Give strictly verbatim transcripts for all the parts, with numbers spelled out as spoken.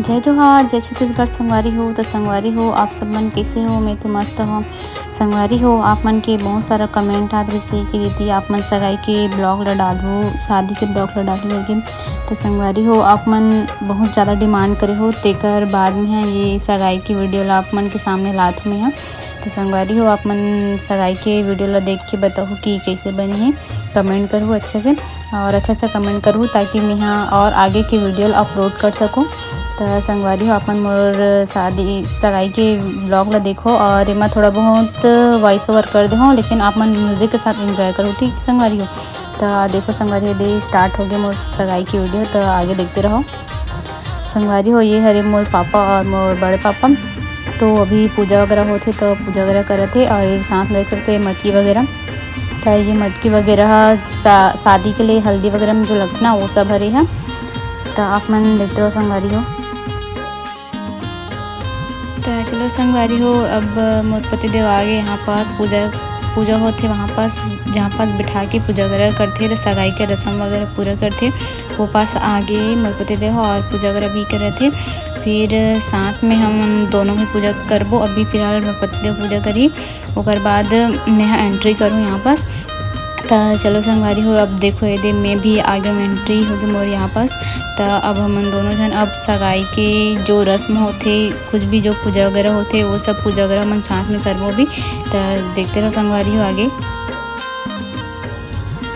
जय जोहार, जय छत्तीसगढ़ संगवारी हो। तो संगवारी हो, आप सब मन कैसे हो? मैं तो मस्त हूँ। संगवारी हो, आप मन के बहुत सारा comment आत रहिसे कि दीदी, आप मन सगाई के vlog ला डालहू, शादी के vlog ला डालहू करके। तो संगवारी हो, आप मन बहुत ज़्यादा demand करे हो, तेकर बाद में है ये सगाई की video ला आप मन के सामने लात हूँ मैं। तो संगवारी हो, आप मन सगाई के video ला देख के बताहू कि कैसे बने हे, comment करहू अच्छे से और अच्छा अच्छा comment करहू, ताकि मैं यहाँ और आगे के video ला upload कर सकूँ। तो संगवारी हो, आप मन मोर शादी सगाई के vlog ला देखो और एमा थोड़ा बहुत voice over कर दे हो, लेकिन आप मन music के साथ enjoy करो, ठीक संगवारी हो। तो देखो संगवारी हो, दे start हो गए मोर सगाई की video, तो आगे देखते रहो। संगवारी हो, ये हरे मोर पापा और मोर बड़े पापा। तो अभी पूजा वगैरह होथे, तो पूजा वगैरह करत हे और ये साथ देख सकते हैं मटकी वगैरह। तो ये मटकी वगैरह शा-, शादी के लिए हल्दी वगैरह में जो लगथे ना, वो सब हरे है। तो आप मन देखते रहो संगवारी हो। तो चलो संगवारी हो, अब मोर पति देव आगे यहाँ पास पूजा, पूजा होथे वहाँ पास, जहाँ पास बिठा के पूजा वगैरह करथे, सगाई के रस्म वगैरह पूरा करथे। वो पास आगे मोर पति देव और पूजा वगैरह भी करत हे। फिर साथ में हम उन दोनों भी पूजा करबो। अभी फिलहाल मोर पति देव पूजा करी, ओकर बाद मैं entry करूँ यहाँ पास। त चलो संगवारी हो, अब देखो ये दे मैं भी आगे में entry होगी मोर यहाँ पास। त अब हमन दोनों झन अब सगाई के जो रस्म होथे, कुछ भी जो पूजा वगैरह होथे, वो सब पूजा वगैरह हमन साथ में करबो अभी। त देखते रहो संगवारी हो आगे।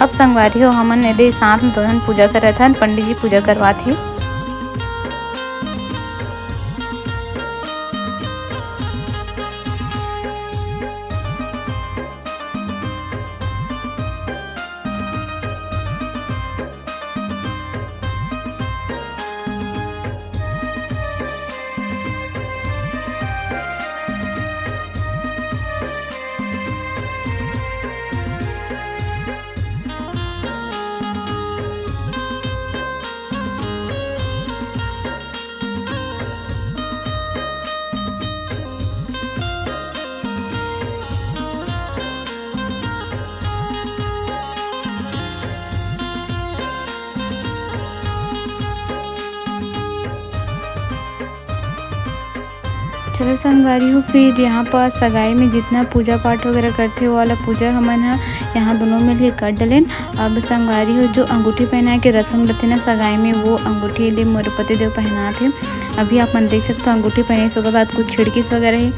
अब संगवारी हो, हमन एदे साथ में दोनों पूजा करत हन, पंडित जी पूजा करवात हे। चलो संगवारी हो, फिर यहाँ पर सगाई में जितना पूजा पाठ वगैरह करथे, वो वाला पूजा हमन ह यहाँ दोनों मिलके कर डलेन। अब संगवारी हो, जो अंगूठी पहनाए के रस्म रथे ना सगाई में, वो अंगूठी दे मोर पति देव पहनात हे। अभी आप मन देख सकते हो, अंगूठी पहने से ओकर बाद कुछ छिड़किस वगैरह हे।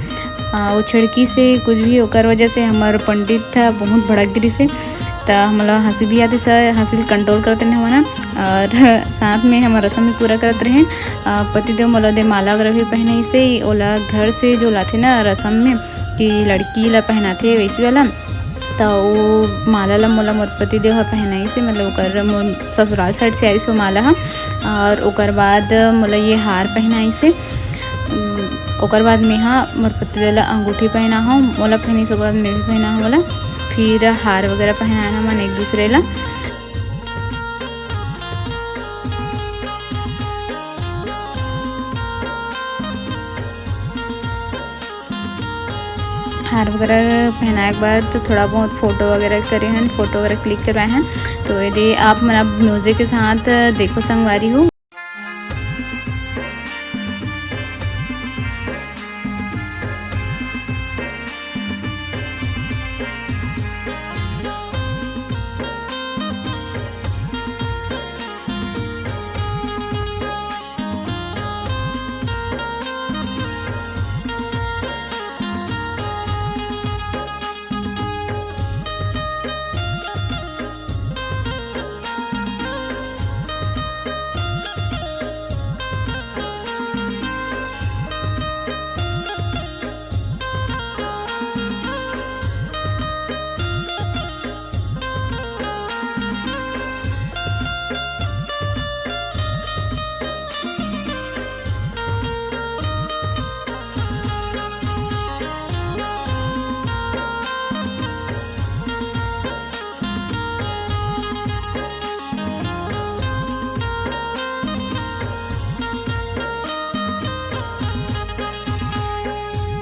आ, वो छिड़की से कुछ भी ओकर वजह से हमर पंडित ह बहुत भड़क गिरिस हे। त हमला हंसी भी आते सर, हंसी ल control करते नहीं हमन ह। और साथ में हमर रस्म भी पूरा करत रहे। आ, पति देव मोला दे माला वगैरह भी पहनाइस हे। ओला घर से जो लाथे ना रस्म में कि लड़की ला पहनाथे वैसी वाला, त वो माला ला मोला मोर पति देव ह पहनाइस हे, मतलब ओकर मोर ससुराल side से आइस वो माला ह। और ओकर बाद मोला ये हार पहनाइस हे। उम, ओकर बाद मेहा मोर पति देव ला अंगूठी पहना हूँ, मोला पहनाइस, ओकर बाद मैं भी पहना हूँ मोला। फिर हार वगैरह पहनाना मन एक दूसरे ला। हार वगैरह पहनाए के बाद तो थोड़ा बहुत फोटो वगैरह करे हन, फोटो वगैरह click करवाए हन। तो ये दे आप मन अब music के साथ देखो संगवारी हो।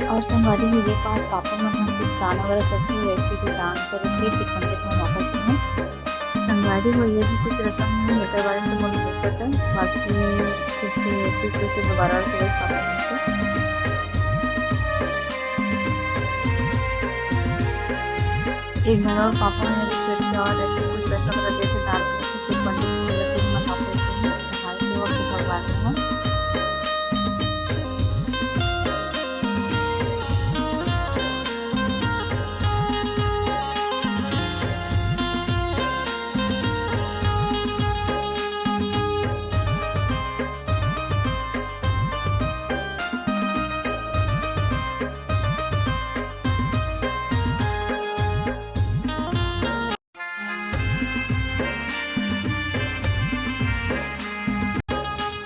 और संगवारी हो, ये पास पापा मन ह कुछ दान वगैरह करथे, वैसे भी दान करके फिर पंडित मन वापस आए। शादी में ये भी कुछ रस्म है, एकर बारे में तो मोला नहीं पता, बाकी कुछ ऐसे कुछ दोबारा से वही पापा हमसे। एक बार और पापा ने फिर से और ऐसे कुछ रस्म कर दिए थे, दाल के फिर पंडित जी ने फिर मना करते हैं, हाय, वो फिर भगवान में हो।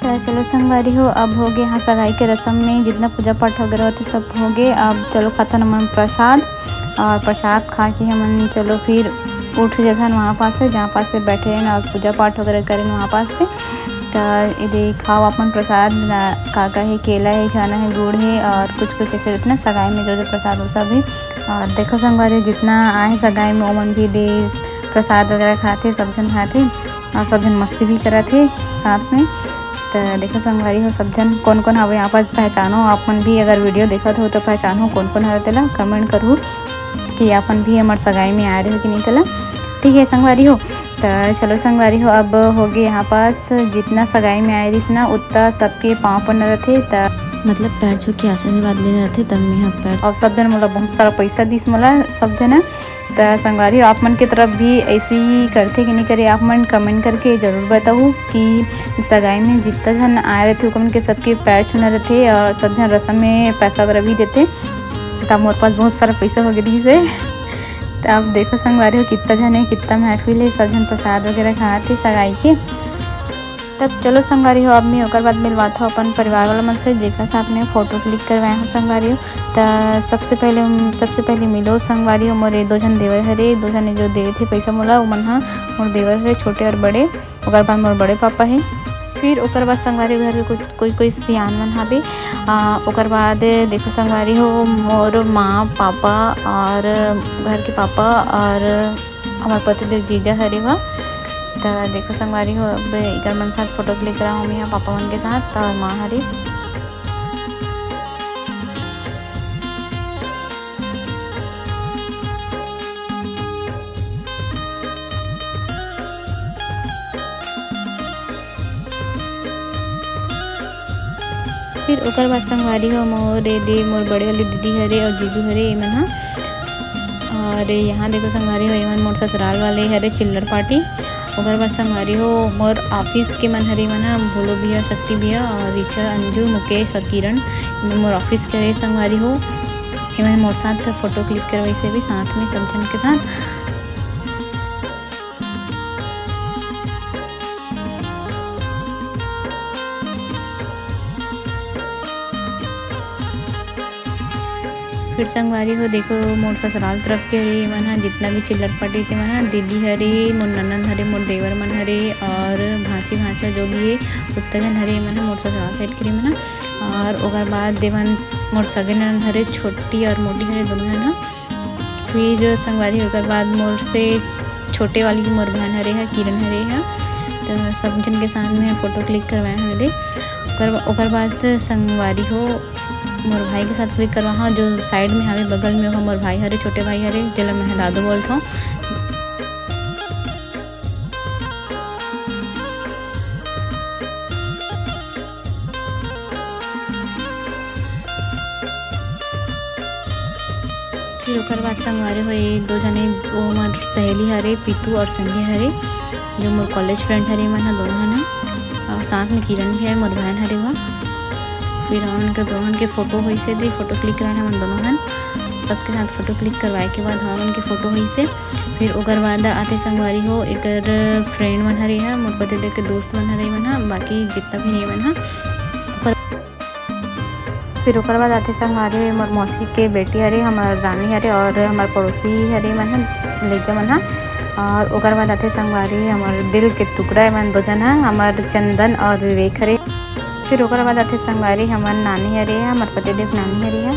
त चलो संगवारी हो, अब हो गे हाँ सगाई के रस्म में जितना पूजा पाठ वगैरह होथे सब हो गे। अब चलो खाथन हमन प्रसाद, और प्रसाद खा के हमन चलो फिर उठ जथन वहाँ पास से, जहाँ पास से बैठे रहेन और पूजा पाठ वगैरह करेन वहाँ पास से। त ये दे खाओ अपन प्रसाद, ना, का का हे, केला हे, चना हे, गुड़ हे और कुछ कुछ ऐसे रहते ना सगाई में जो जो प्रसाद वो सब हे। और देखो संगवारी जितना आए सगाई में ओमन भी दे प्रसाद वगैरह खाथे, सब झन खाथे और सब झन मस्ती भी करत हे साथ में। त देखो संगवारी हो सब झन कोन कोन हवे यहाँ पर पहचानो, आप मन भी अगर वीडियो देखत हो तो पहचानो कोन कोन हवे तेला कमेंट करू कि आप मन भी हमर सगाई में आए रहे कि नहीं तेला। ठीक है संगवारी हो, त चलो संगवारी हो, अब हो गे यहाँ पास जितना सगाई में आए रहिस ना उतना सबके पाँव पड़ना रथे, त मतलब पैर छू के आशीर्वाद लेना रथे, तब में यहाँ पैर और सब झन मोला बहुत सारा पैसा दिस मोला सब झन। त संगवारी हो, आप मन के तरफ भी ऐसे ही करथे कि नहीं करे, आप मन कमेंट करके जरूर बताऊ कि सगाई में जितना झन आए रथे ओकर मन के सबके पैर छूना रथे और सब झन रस्म में पैसा वगैरह भी देथे। तब मोर पास बहुत सारा पैसा हो गे रहिस हे। त अब देखो संगवारी हो कितना झन हे, कितना महफिल हे, सब झन प्रसाद वगैरह खात हे सगाई के। तब चलो संगवारी हो, अब मैं ओकर बाद मिलवात हूँ अपन परिवार वाला मन से, जेकर साथ में फोटो क्लिक करवाए हूँ संगवारी हो। त सबसे पहले, सबसे पहले मिलो संगवारी हो, मोर ये दो झन देवर हरे, दो झन जो दे थे पैसा मोला, वो मन हा मोर देवर हरे, छोटे और बड़े। ओकर बाद मोर बड़े पापा हे, फिर ओकर बाद संगवारी घर के कुछ कोई कोई सियान मन हावे। आ, ओकर बाद देखो संगवारी हो, मोर माँ पापा और घर के पापा और हमर पतिदेव जीजा हरे बा। त देखो संगवारी हो, अब इकर मन साथ फोटो क्लिक करा हूँ मैं पापा मन के साथ और माँ हरे। फिर ओकर बाद संगवारी हो मोर ए दे मोर बड़े वाली दीदी हरे और जीजू हरे, एमन ह। और यहाँ देखो संगवारी हो, एमन मोर ससुराल वाले हरे चिल्लर पार्टी। ओकर बाद संगवारी हो मोर ऑफिस के मन हरे, एमन ह भोलो भैया, शक्ति भैया और रिचा, अंजू, मुकेश और किरण, एमन मोर ऑफिस के हरे संगवारी हो। एमन मोर साथ फोटो क्लिक करवाइस हे भी साथ में सब झन के साथ। फिर संगवारी हो देखो, मोर ससुराल तरफ के हरे, एमन ह जितना भी चिल्लर पार्टी ते मन ह, दीदी हरे, मोर ननंद हरे, मोर देवर मन हरे और भांची भांचा जो भी हे, उत्ता झन हरे, एमन ह मोर ससुराल साइड के हरे एमन ह। और ओकर बाद देवन मोर सगे ननंद हरे, छोटी और मोटी हरे, दोनों झन ह। फिर संगवारी ओकर बाद मोर से छोटे वाली मोर बहन हरे ह, किरण हरे ह, तो सब झन के साथ में फोटो क्लिक करवाए हवे दे। ओकर, ओकर बाद संगवारी हो मोर भाई के साथ क्लिक करवा हव, जो साइड में हवे बगल में, ओहा मोर भाई हरे, छोटे भाई हरे, जेला मैं दादू बोलथव। फिर ओकर बाद संगवारी हो, ये दो झने, वो मोर सहेली हरे, पीतू और संध्या हरे, जो मोर कॉलेज फ्रेंड हरे, मन ह दोनों झन ह। और साथ में किरण भी है, मोर बहन हरे वह। फिर हमन के दोनों के फोटो होइस हे, दे फोटो क्लिक कराए हमन दोनों झन। सबके साथ फोटो क्लिक करवाए के बाद हमन के फोटो होइस हे। फिर ओकर बाद आते संगवारी हो, एकर फ्रेंड मन हरे ह, मोर पति देव के दोस्त मन हरे मन ह, बाकी जितना भी नहीं मन ह। ओकर फिर ओकर बाद आथे संगवारी हो, मोर मौसी के बेटी हरे, हमर रानी हरे और हमर पड़ोसी हरे मन ह, लइका मन ह। और ओकर बाद आथे संगवारी हमर दिल के टुकड़ा, एमन दो झन ह, हमर चंदन और विवेक हरे। फिर ओकर बाद आथे संगवारी हमर नानी हरे, हमर पतिदेव नानी हरे ह।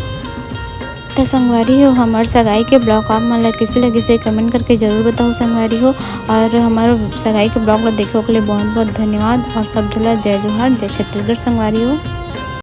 त संगवारी हो, हमर सगाई के vlog आप मन ला कइसे लगिस हे, comment करके जरूर बताओ संगवारी हो। और हमर सगाई के vlog ला देखे के लिए बहुत बहुत धन्यवाद। और सब झन ला जय जोहार, जय छत्तीसगढ़ संगवारी हो।